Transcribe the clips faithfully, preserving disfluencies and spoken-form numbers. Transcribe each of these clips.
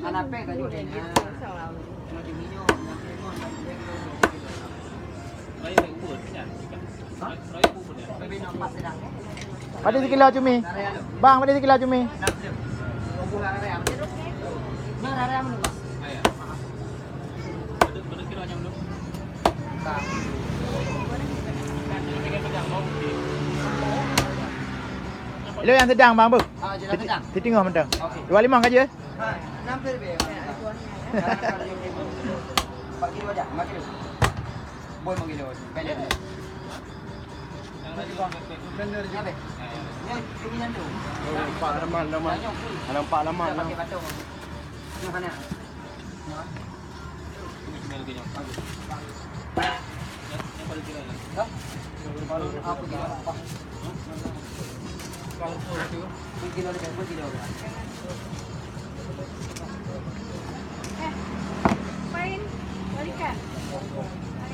Hana péng ka jeuet. Padum sikilo cumi? Bang, padum sikilo cumi? Kilo nyang sedang, Bang, beuh. Ah, sedang. Di, di tengah mantong. Okey. Dua limong ka jeuet? Ha, enam puluh lebih. Empat kilo aja, empat kilo. Boy, empat kilo. Pendek. Ni, ni yang tu. Nampak laman, laman. Nampak laman. Pakai batung. Ni mana?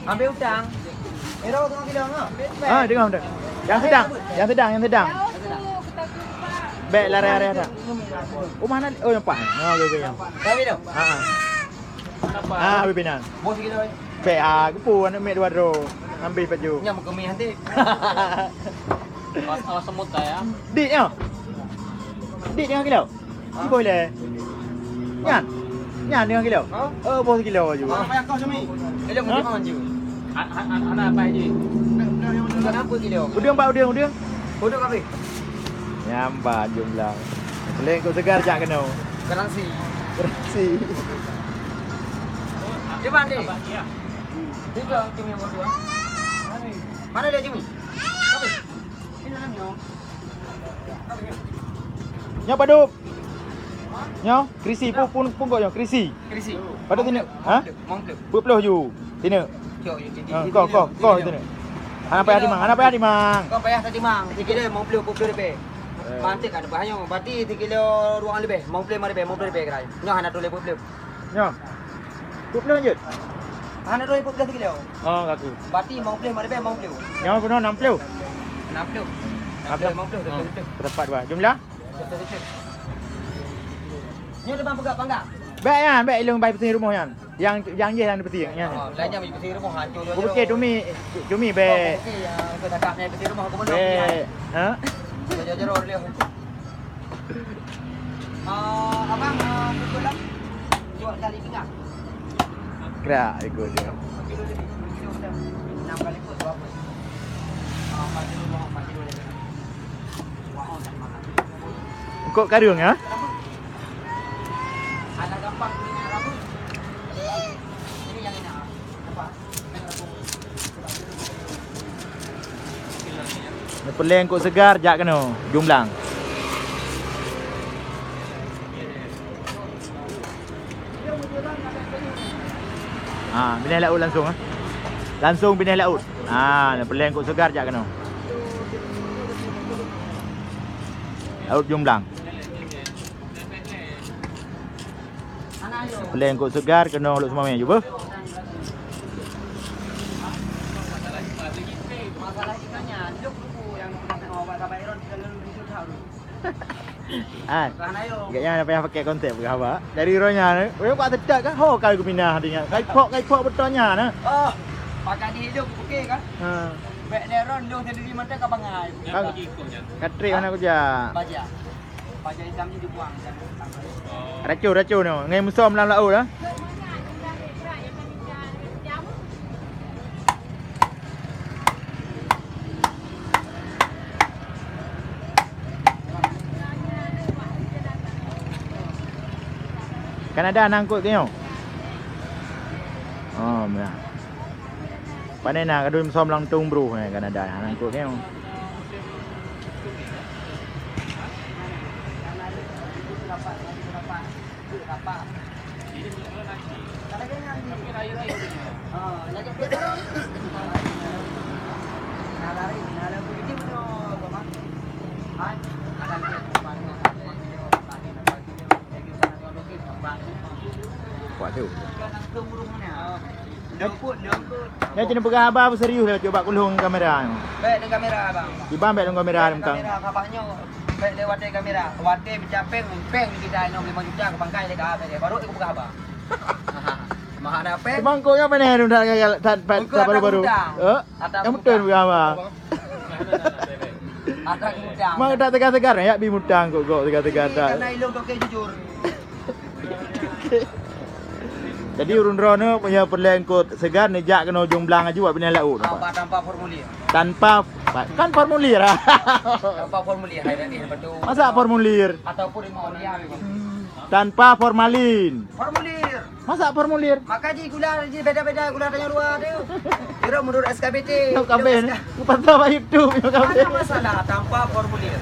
Ambil utang. Ero tengah kilo ngah. Ah, dengar, dengar. Yang sedang, yang sedang, yang sedang. Bek lari-lari dah. Oh, mana? Oh, nampak. Oh, bebe yang. Tapi tu. Ha. Ah, pimpinan. Bos kilo. Bek, ah, geupeu aneuk miet dua droe. Ambil baju. Nyam kemi nanti. Pas awas semut dah ya. Dik ya. Dik dengan kilo. Iboh le. Nyan. Nyan dengan kilo. Ha? Oh, boh kilo je. Ah, payah kau semi. Kilo mesti mau je. Anak apa je? Bukan apa kilo. Udang, Pak, udang, udang. Udang habis. Nyambat jumlah. Lengkok segar jak kena. Garansi. Garansi. Cuba ni. Tiga cumi yang berdua. Mana dia cumi? Nyoe padub. Nyoe krisi pun pun pun kok nyoe krisi. Krisi. Padub tine. Ha? Mong pleu. Dua puluh ju. Tine. Cok, cok, cok, Ha, cok, koh, koh, koh, tine. Hana payah timang, hana payah timang. Kau payah tadi mang. Tiga kilo lima puluh, dua puluh lebih. Mantik kan bahaya. Berarti tiga kilo dua lebih, lima puluh lima lebih, lima puluh lebih kerai. Nyoe hana dua puluh. Nyoe. Dua puluh lanjut. Hana dua puluh tiga kilo. Oh, aku. Berarti lima puluh lima lebih, lima puluh. Nyoe pun enam puluh. Enam puluh. Enam puluh, lima puluh, dua puluh. Tepat dua. Jumlah? Nyoe teman peugah panggang. Baik ya, baik ilung bai peti rumah nyan. Yang yang ye yang peti nyan. Oh, belanja beli peti rumah hancur. Aku fikir cumi cumi baik. Okey, yang tu cakap ni peti rumah aku belum. Baik. Ha? Jero-jero dia. Ah, abang, ah, pukul lah. Cuak kali tengah. Kerak ikut dia. Kilo lebih. Kilo dah. Enam kali ikut dua puluh. Ah, empat kilo, empat kilo lebih. Wah, oh, tak makan. Engkau karung ya? Anak gampang punya rambut. Ini yang enak. Nampak? Neupeuléng kok seugar jak keunoe, jumlang. Ha, binéh laôt langsung, ha. Langsung binéh laôt. Ha, neupeuléng kok seugar jak keunoe. Laôt jumlang. Peuleng kok seugar keunoe lôn seumamé jubeuh. Ai, gak nyan payah pakai konsep ke haba. Dari roh nyan, weh, buat tetap kan? Ho, kalau geuminah dia. Kai pok, kai pok beutôi nyan, nah. Oh, pakai di hidup, okey kan? Ha. Bek neron dong sendiri mata ka bangai. Kan, katrik mana kujak. Baja. Baja hitam ni dibuang. Racun, racun tu. Ngai musom lam laut dah. Kan ada nangkut tu. Oh, meunan. Pane na gaduen som lam tueng bruh, eh, kan ada aneuk kok nyoe. Kuat tu. Nyan cit neupeugah haba beuserius lé, cuba kulhong kamera. Bèk ngon kamera, bang. Kiban bèk ngon kamera, bang. Kamera, kapak nyoe. Pek lé watèe kamera, watèe meucapeng, peng di kita inong lima juta keu pangkai lé ka habéh deh. Baru ikut peugah haba. Maha na peng. Bang kok nyoe pane dah dah dah dah baru-baru. Eh? Yang betul peugah haba. Ada mutang. Mak dah tegar-tegar ya bi mutang kok kok tegar-tegar dah. Karena ilong toke jujur. Jadi ureueng droeneuh meunyoe peureulèe eungkôt seugan neujak keunoe ujong blang aju bak binéh laôt. Apa tanpa formulir? Tanpa kan formulir. Tanpa formulir hai betul. Masa formulir? Ataupun mau liar. Tanpa formalin. Formulir. Masa formulir? Maka ji gula ji beda-beda gula tanyoe dua tu. Kira menurut S K B T. Nyoe kabeh ni. Kupantau bak YouTube nyoe kabeh. Ada masalah tanpa formulir.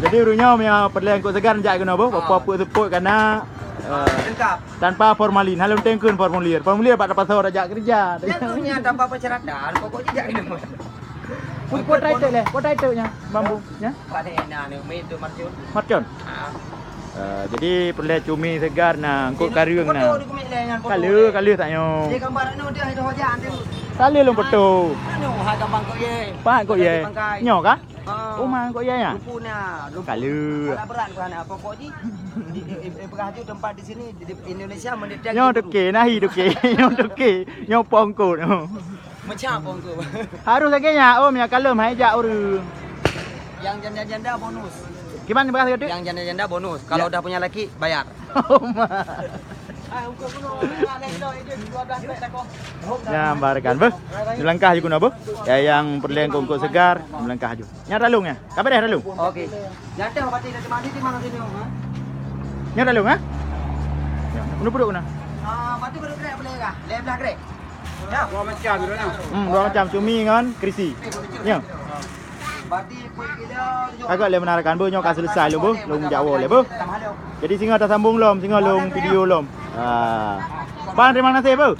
Jadi ureueng nyoe meunyoe peureulèe eungkôt seugan jak keunoe boh, apa-apa seupôt kana eh, lengkap. Tanpa formalin. Hana lôn tengkeun formulir. Formulir bak tapasau tajak keureuja. Ya tu nya tanpa persyaratan, pokok jijak keunoe. Pun kuat title leh, kuat title nya, bambu nya. Pada enak ni, main tu Marcun. Marcun. Ah. Eh, jadi peureulèe cumi seugan na, eungkôt kareueng na. Foto dokumen leh nyan foto. Kaleue, kaleue tak nyoe. Dia gambar anu dia itu hoja tu. Kaleue lôn foto. Anu ha gampang kok ye. Pak kok ye. Nyoe kah? Ah. Uma kok ye ya? Lumpur na. Kaleue. Alat berat bukan apa kok ji? Di, di, di, di, di, di tempat di sini di, di Indonesia mendetek. Nyoe toke, nahi toke. Nyoe toke. Nyoe pongkot. Macam apa tu? Harus lagèe nyan, Om, nyang kalon hai jak ureueng. Yang janda-janda bonus. Gimana bahasa tu? Yang janda-janda bonus. Kalau udah punya laki, bayar. Om. Nyang barakan beuh. Meulangkah ju keunoe beuh. Ya yang peureulèe eungkôt seugan, meulangkah ju. Nyan ralung ya? Ka beureh ralung? Oke. Jatuh berarti dari mana sini, mana sini, Om, ha? Nyan ralung ha? Ya, penuh puduk keunoe. Ah, berarti baru gerak boleh kah? Leh belah gerak. Ya. Dua macam tu nah. Hmm, dua macam cumi ngon kerisi. Ya. Berarti pun kilo tujuh. Agak leh meunarakan beuh nyoe ka selesai lom beuh, lom jak woe leh beuh. Jadi singoh tasambong lom, singoh lom video lom. Ah. Bang terima kasih beuh.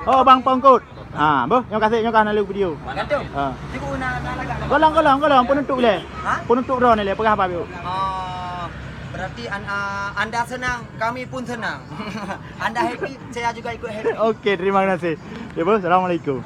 Oh, bang pongkot. Ah, beuh, nyoe kasih nyoe ka na lé video. Gantung. Ah. Cikgu na na lagak. Golong golong golong penutup leh. Ha? Penutup drone leh peugah apa beuh? Ah, berarti an, ah, anda senang, kami pun senang. Anda happy, saya juga ikut happy. Oke, terima kasih. Ya beuh, assalamualaikum.